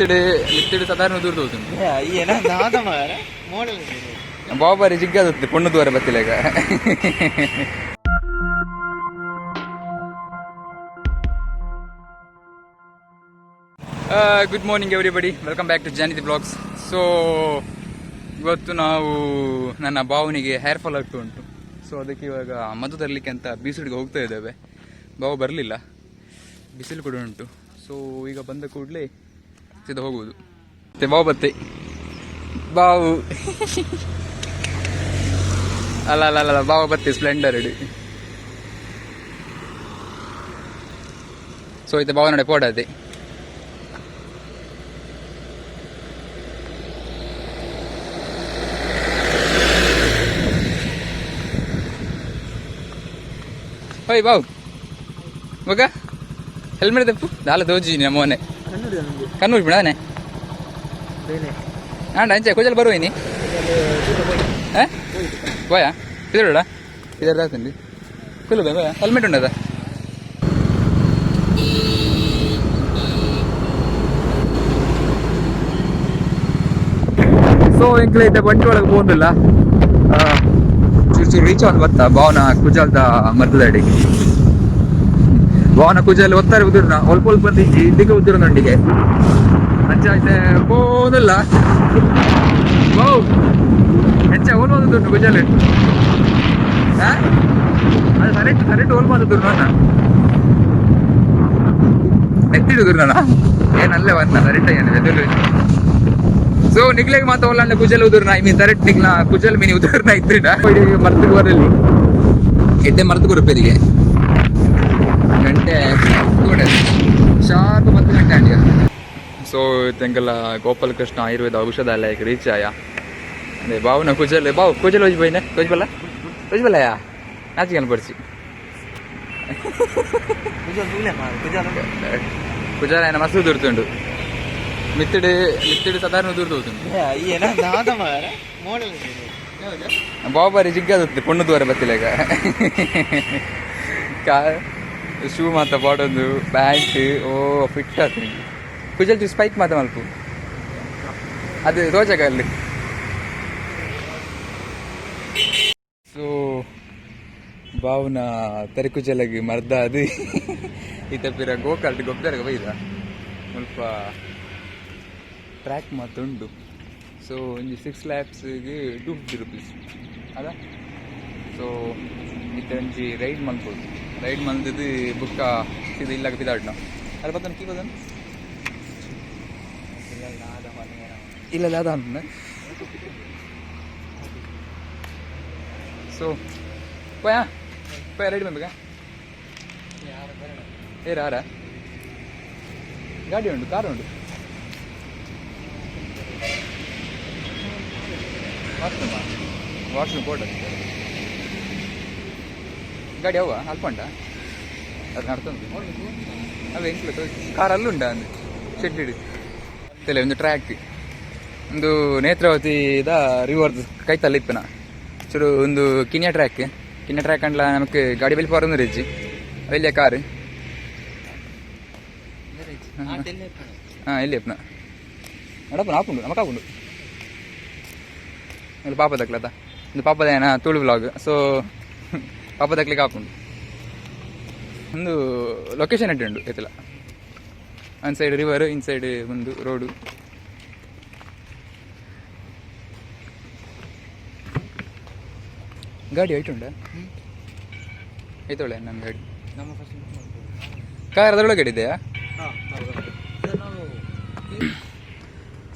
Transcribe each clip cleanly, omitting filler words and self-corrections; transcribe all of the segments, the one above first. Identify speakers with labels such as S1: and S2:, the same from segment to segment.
S1: ಮಿತ್ತಡು ಮಿತ್ತಡು ಸಾಧಾರಣ ದೂರ ತೋತುಂಡು.
S2: ಏನ ದಾದ ಮಾರ ಮೋಡಲ್.
S1: ಬಾಬಾರಿ ಜಿಗ್ಗಾದತ್ತೆ ಪೊಣ್ಣು ದ್ವಾರ ಬತ್ತಿಲೆಗ. Good morning everybody, welcome back to Janith blogs. So ಇವತ್ತು ನಾವು ನನ್ನ ಬಾವನಿಗೆ ಹೇರ್ ಫಾಲ್ ಆಗ್ತಾ ಉಂಟು. ಸೊ ಅದಕ್ಕೆ ಇವಾಗ ಮದ್ದು ತರಲಿಕ್ಕೆ ಅಂತ ಬೀಸುಡಿಗೆ ಹೋಗ್ತಾ ಇದ್ದೇವೆ. ಬಾವು ಬರಲಿಲ್ಲ, ಬಿಸಿಲು ಕೂಡ ಉಂಟು. ಸೊ ಈಗ ಬಂದ ಕೂಡಲೇ ಸೀದಾ ಹೋಗುವುದು. ಮತ್ತೆ ಬಾವು ಬತ್ತೆ ಬಾವು. ಅಲ್ಲ ಅಲ್ಲ ಅಲ್ಲ, ಬಾವು ಬತ್ತೆ ಸ್ಪ್ಲೆಂಡರ್ ಇಡು. ಸೊ ಇದು ಬಾವ ನಡೆ ಪೋಡದೆ. ಓಯ್ ಬಾವು, ಮಗ ಹೆಲ್ಮೆಟ್ ತಪ್ಪು ದಾಲ ದೋಜಿ ನಮ್ಮನೆ. ಕಣ್ಣೂರು ಬಿಡಾನೆ. ಆಂಡ ಅಂಚೆ ಕುಜಲ್ ಬರುವ ಇನಿ ಬೋಯ ಇದರಡ ಇದರ ದಾತಂಡಿ ಕುಲ್ಲ ಬೇ ಹೆಲ್ಮೆಟ್ ಉಂಡದ. ಸೊ ಎಂಕ್ಲ ಐತೆ ಬಂಟಿ ಒಳಗೆ ಪೋಂದಿಲ್ಲ, ಚೂರು ಚೂರು ರೀಚ್ ಆನ್ ಬತ್ತ ಭಾವನ ಕುಜಲ್ದ ಮದ್ದದಡಿ. ಭಾವನ ಕುಜಲ್ ಒತ್ತಾರೆ ಉದುರ್ನ ಒಲ್ಪ ಒಲ್ಪ ಬಂದಿಜ್ಜಿ ಇದ್ದಿಗೆ ಉದುರ್ನೊಂಡಿಗೆ ಅಂಚ ಐತೆ ಪೋದಿಲ್ಲ. ಬೌ ಎಂಚ ಓಲ್ ಬಂದದ್ದು ಕುಜಲ್? ಹಾ, ಅದು ಕರೆಕ್ಟ್ ಕರೆಕ್ಟ್. ಓಲ್ ಬಂದದ್ದು ನನ್ನ ಎತ್ತಿಡುದು ನನ್ನ ಏನಲ್ಲೇ ವನ್ನ ಕರೆಕ್ಟ್ ಏನಿದೆ. ಸೊ ನಿಗ್ಲೆಗ್ ಮಾತ ಒಲ್ಲಾಂಡ ಕುಜಲ್ ಉದುರ್ನ, I mean correct ನಿಗ್ಲ ಕುಜಲ್ ಮಿನಿ ಉದುರ್ನ ಇದ್ರಿಡ ಮರ್ತು ಬರಲಿ ಎಡ್ಡೆ ಮರ್ತು ಕೊರಪೇರಿಗೆ. ಗಂಟೆ ಶಾರ್ಪ್ 10 ಗಂಟೆ ಅಂಡಿಯ. ಸೊ ತೆಂಗಲ ಗೋಪಾಲಕೃಷ್ಣ ಆಯುರ್ವೇದ ಔಷಧಾಲಯಕ್ಕೆ ರೀಚ್ ಆಯ. ಅದೇ ಬಾವುನ ಕುಜಲ್. ಬಾವು ಕುಜಲ್ ಹೋಜ್ ಬೈನೆ ಕೊಜ್ಬಲ್ಲ ಕೊಜ್ಬಲ್ಲಯಾ ನಾಚಿಗೆ ಪಡಿಸಿ. ಕುಜಲ ಏನ ಮಸ್ತ್ ಉದುರ್ತುಂಡು. ಮಿತ್ತಡು ಮಿತ್ತಡು ಸಾಧಾರಣ ಉದುರ್ದು ಹೋಗ್ತುಂಡು.
S2: ಏನ ದಾದ ಮಾರ ಮೋಡಲ್.
S1: ಬಾಬಾರಿ ಜಿಗ್ಗಾದತ್ತೆ ಪೊಣ್ಣು ದ್ವಾರ ಬತ್ತಿಲೆಗ. ಕಾ ಶೂ ಮಾತ ಪಾಡೊಂದು ಪ್ಯಾಂಟ್ ಓ ಫಿಟ್ ಆತು. ಕುಜಲ್ ಚೂ ಸ್ಪೈಕ್ ಮಾತ ಮಲ್ಪು, ಅದು ತೋಜಗ ಅಲ್ಲಿ. ಸೊ ಬಾವುನ ತರಿಕುಜಲಗ್ ಮರ್ದ ಅದು ಈತ ಪಿರ ಗೋಕಾರ್ಟ್ ಗೊಬ್ಬರಗ ಬೈದ. ಸ್ವಲ್ಪ ಟ್ರ್ಯಾಕ್ ಮಾತ ಉಂಡು. ಸೊ ಒಂಜಿ ಸಿಕ್ಸ್ ಲ್ಯಾಪ್ಸ್ಗೆ 250 ರುಪೀಸ್ ಅದ. ಸೊ ಇತ್ತೆ ಒಂಜಿ ರೈಡ್ ಮಲ್ಪೊಡು. ರೈಡ್ ಮಲ್ತದ್ದು ಬುಕ್ಕ ಸೀದಾ ಇಲ್ಲಾಗ ಪಿದಾಡ್ನ ಅಲ್ಲ ಬತ್ತನ ಕೀ ಬದನ್ ಇಲ್ಲ ದಾದ ಅಂತ. ಸೊ ಪೋಯಾ ಪೋಯಾ ರೈಡ್ ಬಂಬೇಕಾ? ಏರ ಆರ ಗಾಡಿ ಉಂಟು, ಕಾರ್ ಉಂಟು. ವಾಶ್ರೂಮ್ ವಾಶ್ರೂಮ್ ಕೋಟ ಗಾಡಿ ಅವ ಅಲ್ಪ ಉಂಟಾ? ಅದು ನಡ್ತುಂಟು. ಅವು ಎಂಕ್ಲ ಕಾರ್ ಅಲ್ಲುಂಡ ಅಂದು ಶೆಡ್ ಇಡು ತೆಲೆ. ಒಂದು ಟ್ರ್ಯಾಕ್ ಒಂದು ನೇತ್ರಾವತಿದ ರಿವರ್ ಕೈತಲ್ಲ ಇಪ್ಪನ ಚುರು ಒಂದು ಕಿನಿಯ ಟ್ರ್ಯಾಕ್. ಕಿನಿಯ ಟ್ರ್ಯಾಕ್ ಅಂಡ್ಲ ನಮಕ್ ಗಾಡಿ ಬೆಲ್ ಪೋರಂದು ರೆಜ್ಜಿ ಅವೆಲ್ಲ ಕಾರ್. ಹಾಂ, ಎಲ್ಲಿ ಅಪ್ಪನ ನಡಪನ ಆಪುಂಡು ನಮಕ್ ಆಪುಂಡು. ಇಲ್ಲಿ ಪಾಪ ದಕ್ಲತ ಒಂದು ಪಾಪದ ಏನ ತುಳು ವ್ಲಾಗ್. ಸೊ ಪಾಪ ದಕ್ಲಿಕ್ಕೆ ಆಪುಂಡು. ಒಂದು ಲೊಕೇಶನ್ ಎಡ್ಡೆ ಉಂಡು ಎತ್ತಲ. ಒಂದು ಸೈಡ್ ರಿವರ್, ಇನ್ ಸೈಡ್ ಒಂದು ರೋಡು. ಗಾಡಿ ಐಟು ಉಂಡ ಐತೊಳ್ಳೆ ನನ್ನ ಗಾಡಿ.
S2: ನಮ್ಮ ಫಸ್ಟ್
S1: ಕಾರ್ ಅದರೊಳಗಡೆ ಇದೆಯಾ?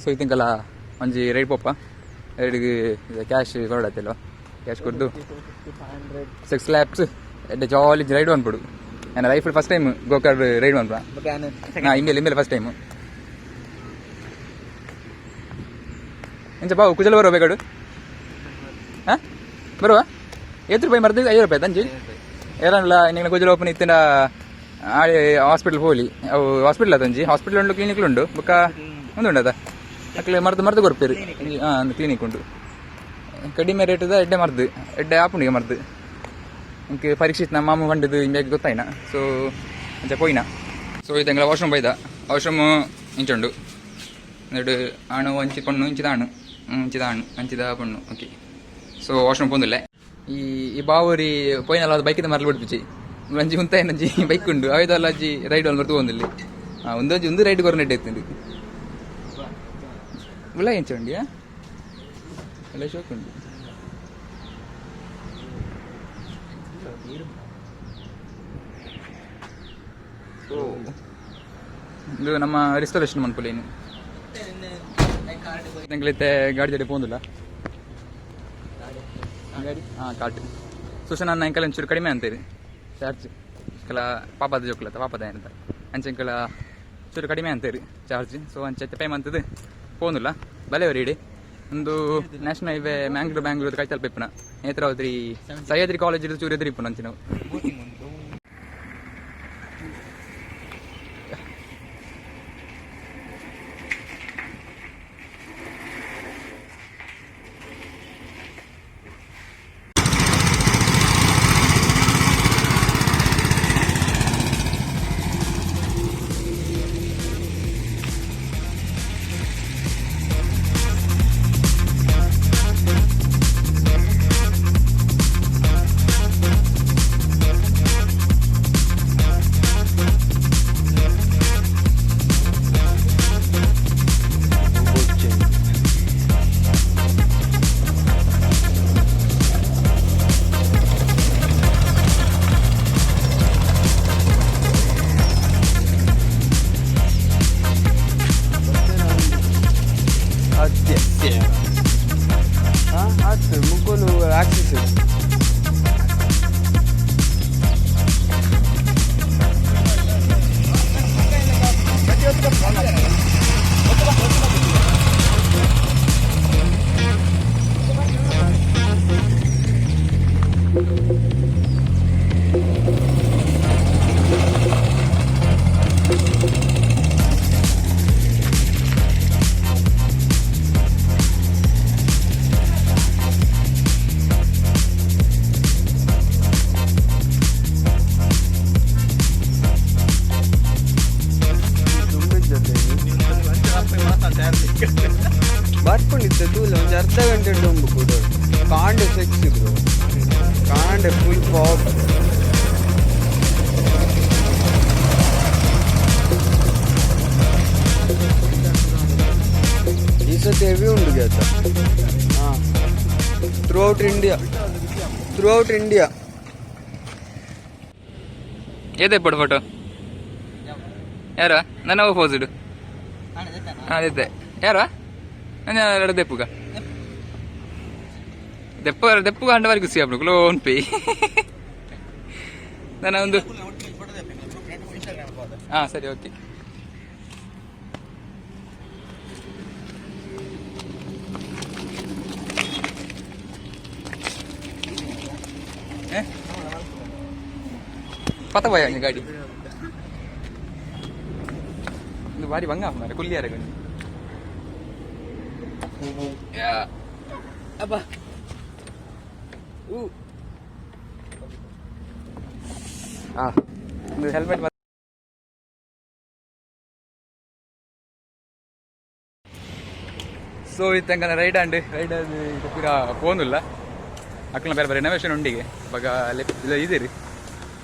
S1: ಸೊ ಇತ್ತಿಂಕಲ್ಲ ಒಂಜಿ ರೈಡ್ ಪೋಪ ರೈಡ್ಗೆ ಕ್ಯಾಶ್ ಕೊರಡತ್ತಿಲ್ವ? ಕ್ಯಾಶ್ ಕೊಡ್ದು ಸಿಕ್ಸ್ ಲ್ಯಾಪ್ಸ್ ಎಡ್ಡೆ ಜಾಲಿ ರೈಡ್ ಅನ್ಬಿಡು. ನನ್ನ life first time go-kart ride ಮನ್ಪ. ನಾ ಇಂಡಿಯಲ್ಲಿ ಇಂಡಿಯಲ್ಲಿ ಫಸ್ಟ್ ಟೈಮ್. ಎಂಚ ಬಾವು, ಕುಜಲ್ ಬರುವ ಬೇಕಾಡು? ಹಾಂ, ಬರುವ. ಏತ್ ರೂಪಾಯಿ ಮರ್ದು? 5 ರೂಪಾಯಿ ತಂಜಿ ಏರಲ್ಲ. ನಿಂಗೆ ಕುಜಲ್ ಓಪನ್ ಇತ್ತಿನ ಆಳೆ ಹಾಸ್ಪಿಟಲ್ ಹೋಲಿ. ಅವು ಹಾಸ್ಪಿಟಲ್ ತಂಜಿ ಹಾಸ್ಪಿಟಲ್ ಉಂಟು, ಕ್ಲಿನಿಕ್ ಉಂಟು, ಬೊಕ್ಕ ಒಂದು ಉಂಟದ. ಅಕ್ಲೆ ಮರ್ದು ಮರ್ದು ಕೊರ್ಪೇರು. ಹಾಂ, ಒಂದು ಕ್ಲಿನಿಕ್ ಉಂಟು. ಕಡಿಮೆ ರೇಟದ ಎಡ್ಡೆ ಮರ್ದು, ಎಡ್ಡೆ ಆಪುಂಡಿಗೆ ಮರ್ದು. ಇಂಕ್ ಪರೀಕ್ಷಿತ್ ನಮ್ಮ ಮಾಮು ಪಂಡದು ಇಂಬೇಕ್ ಗೊತ್ತಾಯ್ನ. ಸೊ ಅಂಚ ಪೋಯಿನ. ಸೊ ಇದು ಎಂಗ್ಲ ವಾಶ್ರೂಮ್ ಬೈದ. ವಾಶ್ರೂಮ್ ಇಂಚುಂಡು. ಎರಡು ಆಣು ಒಂಚಿ ಪೊಣ್ಣು ಇಂಚಿದ ಆಣು ಇಂಚಿದ ಆಣು ಅಂಚಿದ ಪೊಣ್ಣು. ಓಕೆ, ಸೊ ವಾಶ್ರೂಮ್ ಪೋಂದಿಲ್ಲ. ಈ ಈ ಬಾವರಿ ಪೋಯಿನಲ್ಲ, ಅದು ಬೈಕಿದ ಮರಲು ಬಿಡ್ಪಿಚಿ ಒಂಜಿ ಉಂತಾಯಿನಂಜಿ ಬೈಕ್ ಉಂಡು. ಅವೇದಲ್ಲ ಅಜ್ಜಿ ರೈಡ್ ಅಲ್ಲಿ ಬರ್ತು ಒಂದಿಲ್ಲಿ. ಒಂದೊಂಜಿ ಒಂದು ರೈಡ್ ಕೊರನೆಟ್ ಇತ್ತು. ಉಳ್ಳ ಎಂಚ ಉಂಡಿಯಾ? ಒಳ್ಳೆ ಶೋಕ್ ಉಂಡು. ಸೊ ಇದು ನಮ್ಮ ರಿಸ್ಟೋರೇಷನ್ ಮನ್ಪುಲೇನು ಎಂಕ್ಲಿತ್ತೆ ಗಾಡಿ ಜಡೆ ಪೋಂದಿಲ್ಲ. ಗಾಡಿ ಹಾಂ ಕಾಟ್ ಸುಶನ್ ಅನ್ನ ಎಂಕಲ್ ಒಂಚೂರು ಕಡಿಮೆ ಅಂತೀರಿ ಚಾರ್ಜ್. ಕೆಲ ಪಾಪದ ಜೋಕುಲತ್ತ ಪಾಪದ ಏನಂತ ಅಂಚೆ ಎಂಕಲ ಚೂರು ಕಡಿಮೆ ಅಂತೀರಿ ಚಾರ್ಜ್. ಸೊ ಅಂಚೆ ಪೇ ಮಂತದ್ದು ಪೋಂದಿಲ್ಲ. ಬಲೆ ಇಡಿ ಒಂದು ನ್ಯಾಷನಲ್ ಹೈವೇ ಮ್ಯಾಂಗ್ಳೂರ್ ಬ್ಯಾಂಗ್ಳೂರ್ ಕೈತಲ್ ಪೆಪ್ಪುನ ನೇತ್ರಾವತಿ ಸಹ್ಯಾದ್ರಿ ಕಾಲೇಜ್ ಚೂರು ಎದುರು ಇಪ್ಪುನ ಅಂಚಿನ.
S2: ಅತ್ತೆ ಹಾಂ ಆಯ್ತು, ಮುಕ್ಕೋಲು ಆಕ್ಸಿಸ್. ಜೊತೆ ಬರ್ಕೊಂಡಿತ್ತು ತೂಲ ಒಂದು ಅರ್ಧ ಗಂಟೆ ಡೊಂಬು ಕೂಡ ಕಾಂಡೆ ಸೆಕ್ಸ್ ಇದ್ರು ಕಾಂಡೆ ಫುಲ್ ಪಾಪ್. ಈ ಸತಿ ಹೆವಿ ಉಂಟು ಗೆತ್ತ. ಹಾಂ, throughout India, throughout India.
S1: ಏದೇ ಪಡು ಫೋಟೋ ಯಾರ? ನನ್ನ ಫೋಸ್ ಇಡು. ಹಾಂ, ಅದೇ ಯಾರ? ನನ್ನ ಎರಡು ದೆಪ್ಪುಗ ದೆಪ್ಪ ದೆಪ್ಪುಗ ಅಂಡವಾರಿ ಖುಷಿ ಆಗ್ಬಿಡು ಕ್ಲೋನ್ ಪೇ ನನ್ನ ಒಂದು. ಹಾಂ, ಸರಿ, ಓಕೆ. ಪತ ಭಯ ಗಾಡಿ ಇದು ಭಾರಿ ಬಂಗ ಮಾರೆ ಕುಲ್ಲಿಯಾರೆ ಗೊಂಜಿ. ಅಬ್ಬಾ ಊ ಆ ಇದು ಹೆಲ್ಮೆಟ್. ಸೊ ಇತ್ತಂಕನ ರೈಡ್ ಅಂಡ್ ರೈಡ್ ಇದು ಪೂರ ಫೋನುಲ್ಲ ಅಕ್ಕನ ಬೇರೆ ಬೇರೆ ರೆನೋವೇಷನ್ ಉಂಡಿಗೆ ಬಗ ಇದಿರಿ.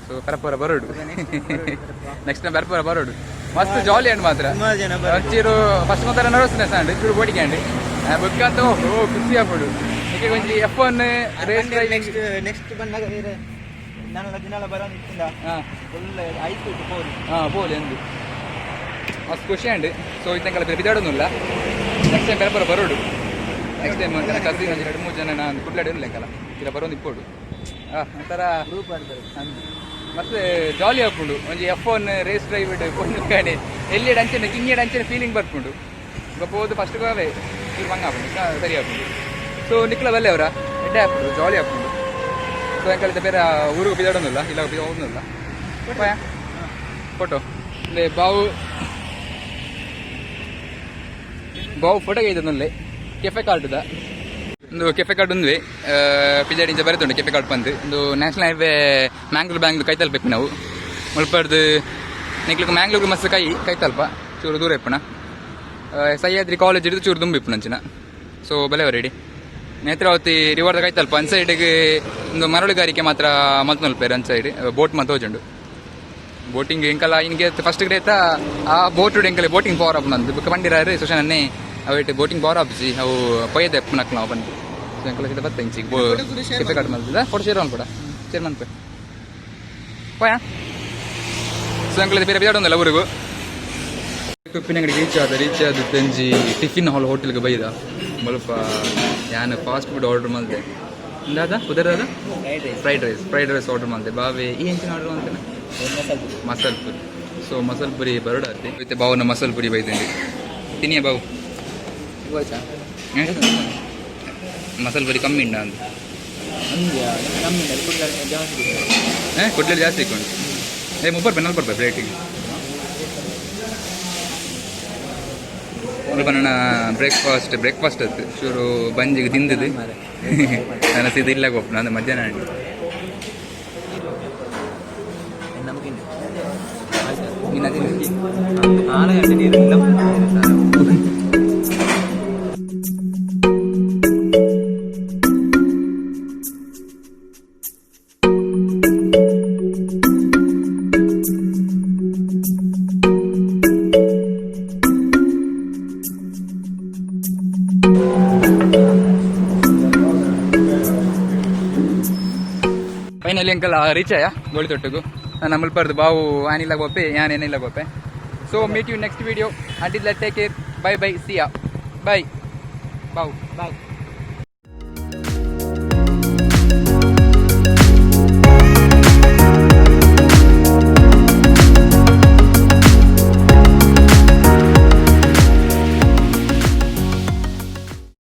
S1: ಸೊ ಪರಪರ ಬರೋಡು, ನೆಕ್ಸ್ಟ್ ಟೈಮ್ ಪರಪರ ಬರೋಡು. ಮಸ್ತ್ ಜಾಲಿ ಅಂಡ್ ಮಾತ್ರ.
S2: ಸುಮಾರು ಜನ.
S1: ಒಂಚೂರು ಫಸ್ಟ್ ಮಾತ್ರ ನರ್ವಸ್ನೆಸ್ ಅಂಡ್ ಚೂರು ಬೋಡಿಗೆ ಅಂಡ್ ಬುಕ್ ಅಂತ ಓ ಖುಷಿ ಆಗ್ಬಿಡು. ಈಗ ಒಂಜಿ F one race.
S2: Next next ಬಂದಾಗ ಬೇರೆ ನಾನು ದಿನಾಲ ಬರೋದು ಇತ್ತಿಂದ ಫುಲ್ ಐಸ್ ಪೋಲಿ.
S1: ಹಾಂ, ಪೋಲಿ ಅಂದು ಮಸ್ತ್ ಖುಷಿ ಅಂಡ್. ಸೊ ಇತ್ತಂಕಲ ಬೇರೆ ಬಿದಾಡೋದಿಲ್ಲ. ನೆಕ್ಸ್ಟ್ ಟೈಮ್ ಬೇರೆ ಬರೋ ಬರೋಡು. ನೆಕ್ಸ್ಟ್ ಟೈಮ್ ನನ್ನ ಕಸಿನ್ ಒಂಜಿ ಎರಡು ಮೂರು ಜನ ನಾನು ಕುಡ್ಲಾಡಿ ಇರಲಿಲ್ಲ ಇಲ್ಲ ಬರೋದು ಇಪ್ಪೋಡು. ಹಾಂ, ಒಂಥರ
S2: ಗ್ರೂಪ್ ಆಡ್ತಾರೆ.
S1: ಮತ್ತೆ ಜಾಲಿ ಆಪುಂಡು. ಒಂಜಿ ಎಫ್ ಒನ್ ರೇಸ್ ಡ್ರೈವ್ ಪೊಣ್ಣು ಕಾಣೆ ಎಲ್ಲಿ ಅಂಚನೆ ಕಿಂಗಿಡ ಅಂಚನೆ ಫೀಲಿಂಗ್ ಬರ್ಪುಂಡು. ಈಗ ಪೋದು ಫಸ್ಟ್ ಗೋವೆ ಇವ್ರು ಬಂಗ ಆಪುಂಡು ಸರಿ ಆಪುಂಡು. ಸೊ ನಿಕ್ಲ ಬಲ್ಲೆ ಅವರ ಎಡ್ಡೆ ಆಪುಂಡು, ಜಾಲಿ ಆಪುಂಡು. ಸೊ ಎಂಕಲಿತ ಬೇರೆ ಊರಿಗೆ ಬಿದಾಡೋದಿಲ್ಲ ಇಲ್ಲ ಹೋಗೋದಿಲ್ಲ. ಫೋಟೋ ಇಲ್ಲಿ ಬಾವು ಬಾವು ಫೋಟೋ ಇದನ್ನಲ್ಲಿ ಕೆಫೆ ಕಾರ್ಡ್ದ ಒಂದು ಕೆಫೆ ಕಾರ್ಡ್ ಒಂದುವೆ ಪಿಜಾಡಿ ಇಂಚ ಬರೆದುಂಡು ಕೆಫೆ ಕಾರ್ಡ್ ಪಂದ್. ಒಂದು ನ್ಯಾಷನಲ್ ಹೈವೇ ಮ್ಯಾಂಗ್ಳೂರ್ ಬ್ಯಾಂಗ್ಳೂರ್ ಕೈತಲ್ಪೆಪ್ಪು ನಾವು ಮುಲ್ಪರ್ದು ನಿಕ್ಲಿಗೆ ಮ್ಯಾಂಗ್ಳೂರ್ ಮಸ್ತ್ ಕೈ ಕೈತಲ್ಪ ಚೂರು ದೂರ ಇಪ್ಪಣ. Sahyadri college ಹಿಡಿದು ಚೂರು ದುಂಬಿಪ್ಪು ನಂಚಿನ. ಸೊ ಬಲೆ ರೆಡಿ ನೇತ್ರಾವತಿ ರಿವರ್ದ ಕೈತಲ್ಪ ಅನ್ ಸೈಡ್ಗೆ ಒಂದು ಮರಳುಗಾರಿಕೆ ಮಾತ್ರ ಮಲ್ತೊಲ್ಪೇರು. ಅನ್ ಸೈಡ್ ಬೋಟ್ ಮಾತ್ರ ತೋಜುಂಡು. ಬೋಟಿಂಗ್ ಎಂಕಲ ಇನ್ಗೆ ಫಸ್ಟ್ ಗ್ರೇತ ಆ ಬೋಟ್ ಎಂಕಲೆ boating power up ನಂದು ಬೊಕ್ಕ ಬಂಡಿರಾರು ಸುಶಾನನ್ನೇ ಅವೇಟ್ ಬೋಟಿಂಗ್ ಪವರ್ ಆಪ್ಜಿ ಅವು ಪೊಯ್ಯದೆ ನಕ್ಲ ನಾವು ಬಂದು. ಸೊ ಎಂಕಲ ಸೀದಾ ಬತ್ತ ಇಂಚಿ ಕೆಪೆ ಕಟ್ ಮಲ್ತದ ಫೋಟೋ ಶೇರ್ ಮನ್ಪಡ, ಶೇರ್ ಮನ್ಪೆ ಪೋಯ. ಸೊ ಎಂಕಲ ಬೇರೆ ಬೇಡ ಒಂದಲ್ಲ ಊರಿಗೂ ಉಪ್ಪಿನಂಗಡಿಗೆ ರೀಚ್ ಆದ. ರೀಚ್ ಆದ ತೆಂಜಿ ಟಿಫಿನ್ ಹಾಲ್ ಹೋಟೆಲ್ಗೆ ಬೈದ. ಮುಲ್ಪ ಯಾನ್ fast food order ಮಲ್ದೆ. ಇಂದಾದ ಉದರದ fried rice, fried rice order ಮಲ್ದೆ. ಬಾವೆ ಈ ಎಂಚಿನ ಆರ್ಡರ್ ಮಲ್ತೇನೆ? ಮಸಾಲ ಪುರಿ. ಸೊ ಮಸಾಲ ಪುರಿ ಬರೋಡಾತಿ ಮತ್ತೆ ಬಾವನ ಮಸಾಲ ಪುರಿ ಬೈದಂಡಿ. ತಿನ್ನಿಯ ಬಾವು? ಹ್ಮ್? ಮಸಾಲ ಪುರಿ ಕಮ್ಮಿ ಉಂಡ ಅಂತ ಕುಡ್ಲಲ್ಲಿ ಜಾಸ್ತಿ ಇಕ್ಕೊಂಡು. ಏ 30 ರೂಪಾಯಿ, 40 ರೂಪಾಯಿ ಪ್ಲೇಟಿಗೆ. ಸ್ವಲ್ಪ ನನ್ನ ಬ್ರೇಕ್ಫಾಸ್ಟ್, ಬ್ರೇಕ್ಫಾಸ್ಟ್ ಆಯ್ತು. ಚೂರು ಬಂಜಿಗೆ ತಿಂದಿದ್ದು ನಾನು ಸೀದಾ ಇಲ್ಲ ಗೊಪ್ಪ ನಾನು ಮಧ್ಯಾಹ್ನ ಆಂಡ್. ನಿನ್ನ ತಿಂದು.
S2: ನಾಳೆ ನೀರಿಲ್ಲ.
S1: Finally uncle reach ಆಯ ಗೋಳಿ ತೊಟ್ಟುಗು. ನಾನು ಮುಲ್ಪರ್ದು ಬಾವು ಆನಿಲ್ಲ ಗೋಪೆ, ಯಾನ್ ಏನಿಲ್ಲ ಗೋಪೆ. So meet you next video. Until take care, bye bye, see ya, bye ಬಾವು.
S2: ಬಾಯ್.